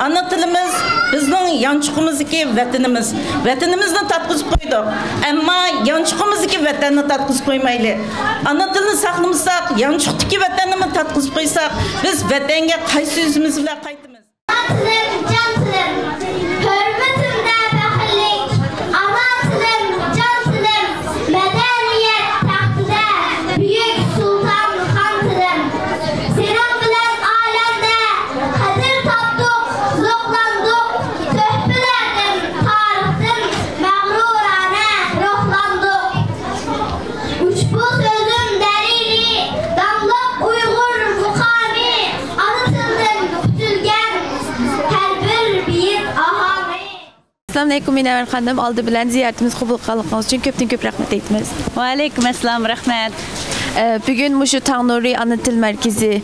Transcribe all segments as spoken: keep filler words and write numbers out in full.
ئانا تىلىمىز بىزنىڭ يانچۇقىمىزدىكى ۋەتىنىمىز. ۋەتىنىمىزنى تارتقۇزۇپ قويدۇق، ئەمما يانچۇقىمىزدىكى ۋەتەننى تارتقۇزۇپ قويمايلى. ئانا تىلنى ساقلىمىساق، يانچۇقتىكى ۋەتەننىمۇ تارتقۇزۇپ قويساق، بىز ۋەتەنگە قايسى يۈزىمىز بىلەن قايتىمىز؟ ئانا تىلىم، جان تىلىم، ھۆرمىتىمدە پەخىرلىك. ئانا تىلىم، جان تىلىم، مەدەنىيەت تەختىدە بۈيۈك سۇلتان خان تىلىم. سېنىڭ بىلەن ئالەمدە قەدىر تاپتۇق، زوقلاندۇق، تۆھپىلەردىن، تارىختىن مەغرۇرانە روھلاندۇق. ئۇشبۇ سۆزۈم دەلىلى، داڭلىق ئۇيغۇر مۇقامى، ئانا تىلدىن پۈتۈلگەن ھەر بىر بېيىت ئاھاڭى. ئەسسالامۇئەلەيكۇم، مۇنەۋۋەر خانىم. ئالدى بىلەن زىيارىتىمىز قوبۇل قىلغانلىقىڭىز ئۈچۈن كۆپتىن كۆپ رەھمەت ئېيتىمىز. ۋەئەلەيكۇم ئەسسالام، رەھمەت. ئە، بۈگۈن مۇشۇ تاڭ نۇرى ئانا تىل مەركىزى،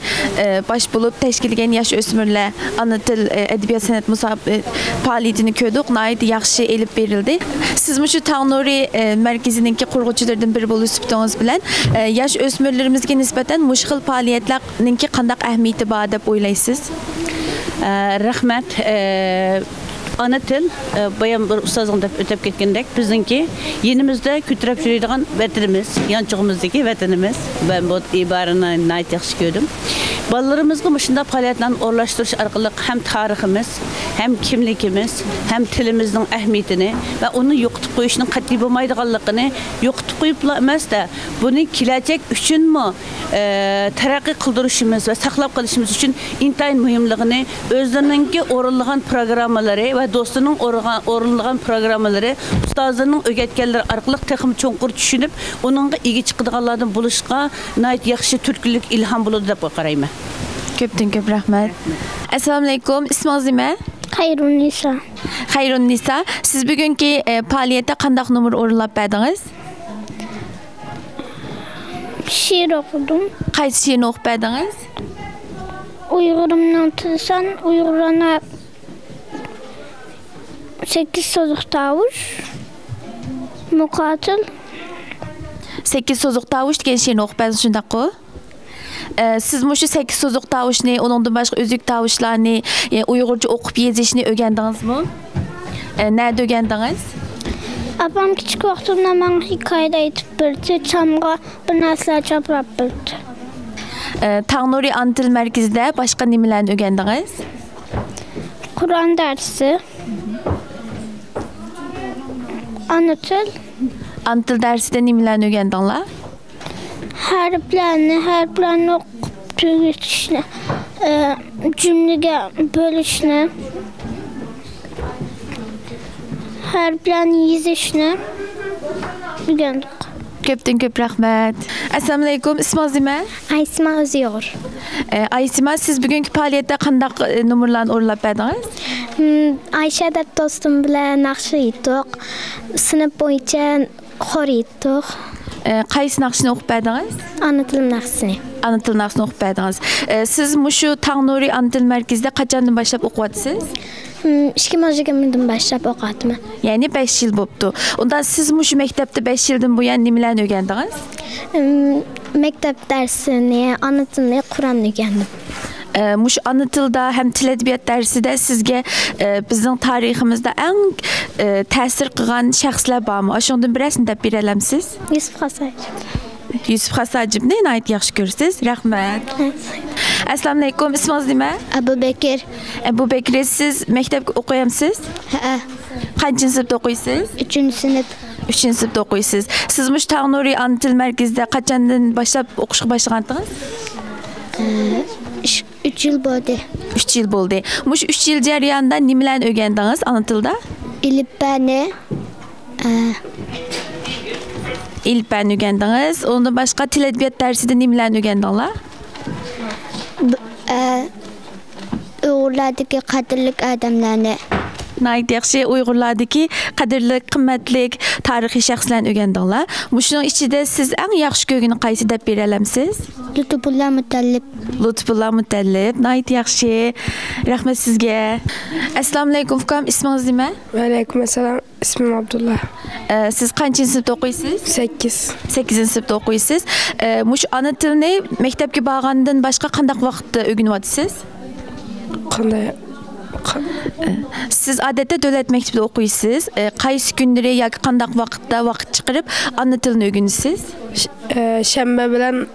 ئە، باش بولۇپ تەشكىللىگەن ياش ئۆسمۈرلەر ئانا تىل، ئە، ئەدەبىيات سەنئەت مۇساب-، ئە، پائالىيىتىنى كۆردۇق. ناھايىتى ياخشى ئېلىپ بېرىلدى. سىز مۇشۇ تاڭ نۇرى، ئە، مەركىزىنىڭكى قۇرغۇچىلىرىدىن بىرى بولۇش سۈپىتىڭىز بىلەن، ئە، ياش ئۆسمۈرلىرىمىزگە نىسبەتەن مۇشۇ خىل پائالىيەتلەرنىڭكى قانداق ئەھمىيىتى بار دەپ ئويلايسىز؟ ئە، رەھمەت. ئە، ئانا تىل، ئە، بايام بىر ئۇستازنىڭ دەپ ئۆتۈپ كەتكىنىدەك، بىزنىڭكى يېنىمىزدا كۆتۈرۈپ يۈرىدىغان ۋەتىنىمىز، يانچۇقىمىزدىكى ۋەتىنىمىز. مەن بۇ ئىبارىنى ناھايىتى ياخشى كۆردۈم. بالىلىرىمىزغا مۇشۇنداق پائالىيەتلەرنى ئورۇنلاشتۇرۇش ئارقىلىق ھەم تارىخىمىز، ھەم كىملىكىمىز، ھەم تىلىمىزنىڭ ئەھمىيىتىنى ۋە ئۇنى يوقىتىپ قويۇشنىڭ قەتئىي بولمايدىغانلىقىنى، يوقىتىپ قويۇپلا ئەمەس-دە، بۇنى كېلەچەك ئۈچۈنمۇ، ئە، تەرەققىي قىلدۇرۇشىمىز ۋە ساقلاپ قېلىشىمىز ئۈچۈن ئىنتايىن مۇھىملىقىنى، ئۆزلىرىنىڭكى ئورۇنلىغان پىروگراممىلىرى ۋە دوستلىرىنىڭ ئورۇنغا-، ئورۇنلىغان پىروگراممىلىرى، ئۇستازلىرىنىڭ ئۆگەتكەنلىرى ئارقىلىق تېخىمۇ چوڭقۇر چۈشىنىپ، ئۇنىڭغا ئىگە چىقىدىغانلاردىن بولۇشقا ناھايىتى ياخشى تۈرتكىلىك ئىلھام بولىدۇ دەپ قارايمەن. كۆپتىن كۆپ رەھمەت. ئەسسالامۇئەلەيكۇم، ئىسمىڭىز نېمە؟ خەيرۇننىسا. خەيرۇننىسا، سىز بۈگۈنكى، ئە، پائالىيەتتە قانداق نومۇر ئورۇنلاپ بەردىڭىز؟ شېئىر ئوقۇدۇم. قايسى شېئىرنى ئوقۇپ بەردىڭىز؟ ئۇيغۇرۇمنىڭ تىلى سان، ئۇيغۇر ئانا، سەككىز سوزۇق تاۋۇش، مۇقاتىل. سەككىز سوزۇق تاۋۇش دېگەن شېئىرنى ئوقۇپ بەردىڭىز، شۇنداققۇ؟ ئە، سىز مۇشۇ سەككىز سوزۇق تاۋۇشنى، ئۇنىڭدىن باشقا ئۈزۈك تاۋۇشلارنى، ئە، ئۇيغۇرچە ئوقۇپ يېزىشنى ئۆگەندىڭىزمۇ؟ ئە، نەدە ئۆگەندىڭىز؟ ئاپام كىچىك ۋاقتىمدا ماڭا ھېكايىلەر ئېيتىپ بېرىدۇ، چامغا بىر نەرسىلەر چاپلاپ بېرىدۇ. ئە، تاڭ نۇرى ئانا تىل مەركىزىدە باشقا نېمىلەرنى ئۆگەندىڭىز؟ قۇرئان دەرسى، ئانا تىل. ئانا تىل دەرسىدە نېمىلەرنى ئۆگەندىڭلار؟ ھەرپلەرنى، ھەرپلەرنى ئوقۇپ تۈگىتىشنى، ئە، جۈملىگە بۆلۈشنى، ھەرپلەرنى يېزىشنى ئۆگەندۇق. كۆپتىن كۆپ رەھمەت. ئەسسالامۇئەلەيكۇم، ئىسمىڭىز نېمە؟ ئايسىما ئۆزىئۇيغۇر. ئە، ئايسىما، سىز بۈگۈنكى پائالىيەتتە قانداق، ئە، نومۇرلارنى ئورۇنلاپ بەردىڭىز؟ ھىم، ئايشە دەپ دوستۇم بىلەن ناخشا ئېيتتۇق. سىنىپ بويىچە خور ئېيتتۇق. ئە، قايسى ناخشىنى ئوقۇپ بەردىڭىز؟ ئانا تىلىم ناخشىسىنى. ئانا تىل ناخشىسىنى ئوقۇپ بەردىڭىز. ئە، سىز مۇشۇ تاڭ نۇرى ئانا تىل مەركىزىدە قاچاندىن باشلاپ ئوقۇۋاتىسىز؟ ھىم، ئىككى مىڭ يىگىرمىدىن باشلاپ ئوقۇۋاتىمەن. يەنى بەش يىل بوپتۇ. ئۇندا سىز مۇشۇ مەكتەپتە بەش يىلدىن بۇيان نېمىلەرنى ئۆگەندىڭىز؟ ھىم، مەكتەپ دەرسىنى، ئانا تىلنى، قۇرئاننى ئۆگەندىم. ئە، مۇشۇ ئانا تىلدا ھەم تىل ئەدەبىيات دەرسىدە سىزگە، ئە، بىزنىڭ تارىخىمىزدا ئەڭ، ئە، تەسىر قىلغان شەخسلەر بارمۇ؟ ئاشۇنىڭدىن بىرەرسىنى دەپ بېرەلەمسىز؟ يۈسۈپ خاس ھاجىپ. يۈسۈپ خاس ھاجىپنى ناھايىتى ياخشى كۆرىسىز. رەھمەت. ئەسسالامۇئەلەيكۇم. ئىسمىڭىز نېمە؟ ئەبۇ بەكىر. ئەبۇ بەكرى، سىز مەكتەپكە ئوقۇيامسىز؟ ھەئە. قانچىنچى سىنىپتا ئوقۇيسىز؟ ئۈچىنچى سىنىپ. ئۈچىنچى سىنىپتا ئوقۇيسىز. سىز مۇشۇ تاڭ نۇرى ئانا تىل مەركىزىدە قاچاندىن باشلاپ ئوقۇشقا باشلىغانتىڭىز؟ ئۈچ يىل بولدى. ئۈچ يىل بولدى. مۇشۇ ئۈچ يىل جەريانىدا نېمىلەرنى ئۆگەندىڭىز ئانا تىلدا؟ ئېلىپبەنى، ئە، ئېلىپبەنى ئۆگەندىڭىز. ئۇنىڭدىن باشقا تىل ئەدەبىيات دەرسىدە نېمىلەرنى ئۆگەندىڭلار؟ ب-، ئە، ئۇيغۇرلاردىكى قەدىرلىك ئادەملەرنى. ناھايىتى ياخشى. ئۇيغۇرلاردىكى قەدىرلىك، قىممەتلىك تارىخىي شەخسلەرنى ئۆگەندىڭلار. مۇشۇنىڭ ئىچىدە سىز ئەڭ ياخشى كۆرگىنى قايسى دەپ بېرەلەمسىز؟ لۇتپۇللا مۇتەللىپ. لۇتپۇللا مۇتەللىپ. ناھايىتى ياخشى. رەھمەت سىزگە. ئەسسالامۇئەلەيكۇم ئۇكام، ئىسمىڭىز نېمە؟ ۋەئەلەيكۇم ئەسسالام. ئىسمىم ئابدۇللا. ئە، سىز قانچىنچى سىنىپتا ئوقۇيسىز؟ سەككىز. سەككىزىنچى سىنىپتا ئوقۇيسىز. ئە، مۇشۇ ئانا تىلنى مەكتەپكە بارغاندىن باشقا قانداق ۋاقىتتا ئۆگىنىۋاتىسىز؟ قانداق؟ سىز ئادەتتە دۆلەت مەكتىپىدە ئوقۇيسىز. ئە، قايسى كۈنلىرى ياكى قانداق ۋاقىتتا ۋاقىت چىقىرىپ ئانا تىلنى ئۆگىنىسىز؟ ش-، ئە، شەنبە بىلەن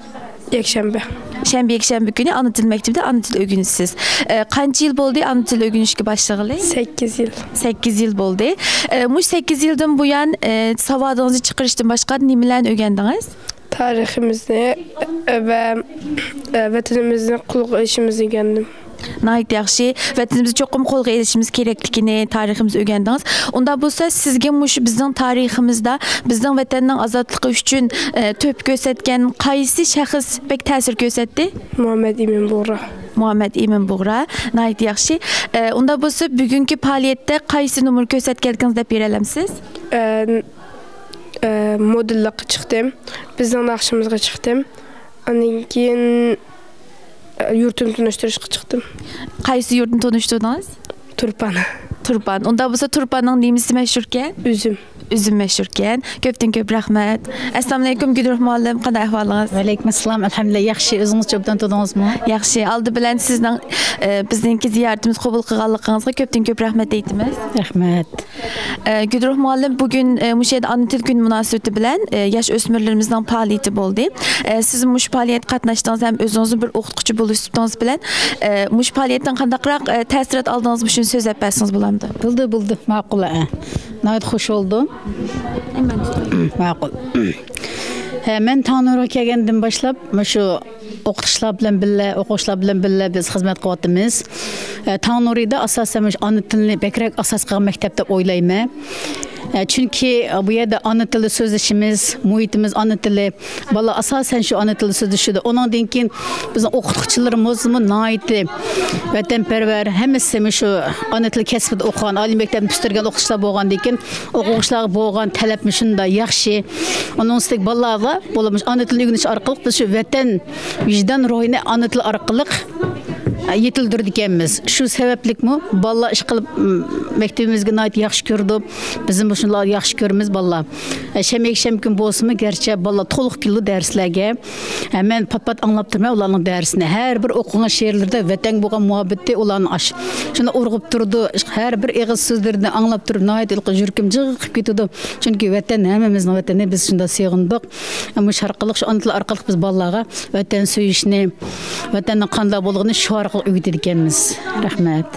يەكشەنبە. شەنبە، يەكشەنبە كۈنى ئانا تىل مەكتىپىدە ئانا تىل ئۆگىنىسىز. ئە، قانچە يىل بولدى ئانا تىل ئۆگىنىشكە باشلىغىلى؟ سەككىز يىل. سەككىز يىل بولدى. ئە، مۇشۇ سەككىز يىلدىن بۇيان، ئە، ساۋادىڭىزنى چىقىرىشتىن باشقا نېمىلەرنى ئۆگەندىڭىز؟ تارىخىمىزنى ۋە ۋەتىنىمىزنى قولغا ئېلىشىمىزنى ئۆگەندىم. ناھايىتى ياخشى. ۋەتىنىمىزنى چوقۇم قولغا ئېلىشىمىز كېرەكلىكىنى، تارىخىمىزنى ئۆگەندىڭىز. ئۇنداق بولسا، سىزگە مۇشۇ بىزنىڭ تارىخىمىزدا، بىزنىڭ ۋەتەننىڭ ئازادلىقى ئۈچۈن، ئە، تۆھپە كۆرسەتكەن قايسى شەخس بەك تەسىر كۆرسەتتى؟ مۇھەممەد ئىمىن بۇغرا. مۇھەممەد ئىمىن بۇغرا. ناھايىتى ياخشى. ئە، ئۇنداق بولسا، بۈگۈنكى پائالىيەتتە قايسى نومۇر كۆرسەتكەنلىكىڭىزنى دەپ بېرەلەمسىز؟ ئە، ئە، مودېللىققا چىقتىم. بىزنىڭ ناخشىمىزغا چىقتىم. ئاندىن كېيىن، ئە، يۇرتۇمنى تونۇشتۇرۇشقا چىقتىم. قايسى يۇرتنى تونۇشتۇردىڭىز؟ تۇرپان. تۇرپان. ئۇنداق بولسا، تۇرپاننىڭ نېمىسى مەشھۇركەن؟ ئۈزۈم. ئۈزۈم مەشھۇركەن. كۆپتىن كۆپ رەھمەت. ئەسسالامۇئەلەيكۇم، گۈلرۇھ مۇئەللىم، قانداق ئەھۋالىڭىز؟ ۋەئەلەيكۇم ئەسسالام، ئەلھەمدۇلىللا، ياخشى. ئۆزىڭىزچە ئوبدان تۇردىڭىزمۇ؟ ياخشى. ئالدى بىلەن سىزنىڭ، ئە، بىزنىڭكى زىيارىتىمىزنى قوبۇل قىلغانلىقىڭىزغا كۆپتىن كۆپ رەھمەت ئېيتىمىز. رەھمەت. ئە، گۈلرۇھ مۇئەللىم، بۈگۈن، ئە، مۇشۇ يەردە ئانا تىل كۈنى مۇناسىۋىتى بىلەن، ئە، ياش ئۆسمۈرلىرىمىزنىڭ پائالىيىتى بولدى. ئە، سىز مۇشۇ پائالىيەتكە قاتناشتىڭىز ھەم ئۆزىڭىزمۇ بىر ئوقۇتقۇچى بولۇش سۈپىتىڭىز بىلەن، ئە، مۇشۇ پائالىيەتتىن قانداقراق، ئە، تەسىرات ئالدىڭىز، مۇشۇنى سۆزلەپ بەرسىڭىز بولامدۇ؟ بولدى، بولدى، ماقۇل، ئە. ناھايىتى خۇش بولدۇم. ماقۇل. ھە، مەن تاڭنۇرغا كەلگەندىن باشلاپ مۇشۇ ئوقۇتقۇچىلار بىلەن بىللە، ئوقۇغۇچىلار بىلەن بىللە بىز خىزمەت قىلىۋاتىمىز. ئە، تاڭنۇرىدا ئاساسەن مۇشۇ ئانا تىلنى بەكرەك ئاساس قىلغان مەكتەپ دەپ ئويلايمەن. ئە، چۈنكى بۇ يەردە ئانا تىلدا سۆزلىشىمىز، مۇھىتىمىز ئانا تىلى. بالا ئاساسەن شۇ ئانا تىلدا سۆزلىشىدۇ. ئۇنىڭدىن كېيىن بىزنىڭ ئوقۇتقۇچىلىرىمىزمۇ ناھايىتى ۋەتەنپەرۋەر، ھەممىسى مۇشۇ ئانا تىل كەسپىدە ئوقۇغان، ئالىي مەكتەپنى پۈتتۈرگەن ئوقۇتقۇچىلار بولغاندىن كېيىن، ئوقۇغۇچىلارغا بولغان تەلەپمۇ شۇنداق ياخشى. ئۇنىڭ ئۈستىگە بالىلارغا بولۇپ مۇشۇ ئانا تىلنى ئۆگىنىش ئارقىلىق بىز شۇ ۋەتەن ۋىجدان روھىنى ئانا تىل ئارقىلىق يېتىلدۈرىدىكەنمىز. شۇ سەۋەبلىكمۇ بالىلار ئىشقىلىپ، م، مەكتىۋىمىزگە ناھايىتى ياخشى كۆرىدۇ. بىزمۇ شۇنداق ياخشى كۆرىمىز بالىلار. شەنبە، يەكشەنبە كۈن بولسىمۇ، گەرچە بالىلار تولۇق كېلىدۇ دەرسلەرگە. مەن پات-پات ئاڭلاپ تۇرىمەن ئۇلارنىڭ دەرسىنى. ھەر بىر ئوقۇغان شېئىرلىرىدا ۋەتەنگە بولغان مۇھەببىتى ئۇلارنى ئاش-، شۇنداق ئۇرغۇپ تۇرىدۇ. ھەر بىر ئېغىز سۆزلىرىنى ئاڭلاپ تۇرۇپ ناھايىتى يۈرىكىم جىغ قىلىپ كېتىدۇ. چۈنكى ۋەتەن ھەممىمىزنىڭ ۋەتىنى، بىز شۇنداق سېغىندۇق. مۇشۇ ئارقىلىق، شۇ ئانا تىل ئارقىلىق بىز بالىلارغا ۋەتەن سۆيۈشنى، ۋەتەننىڭ قانداق بولغىنىنى شۇ ئارقىلىق ئۆگىتىدىكەنمىز. رەھمەت.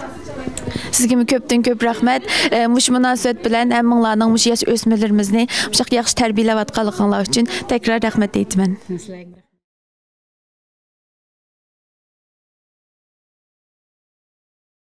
سىزگىمۇ كۆپتىن كۆپ رەھمەت. ئە، مۇشۇ مۇناسىۋەت بىلەن ھەممىڭلارنىڭ مۇشۇ ياش ئۆسمۈرلىرىمىزنى مۇشۇنداق ياخشى تەربىيەلەۋاتقانلىقىڭلار ئۈچۈن تەكرار رەھمەت ئېيتىمەن.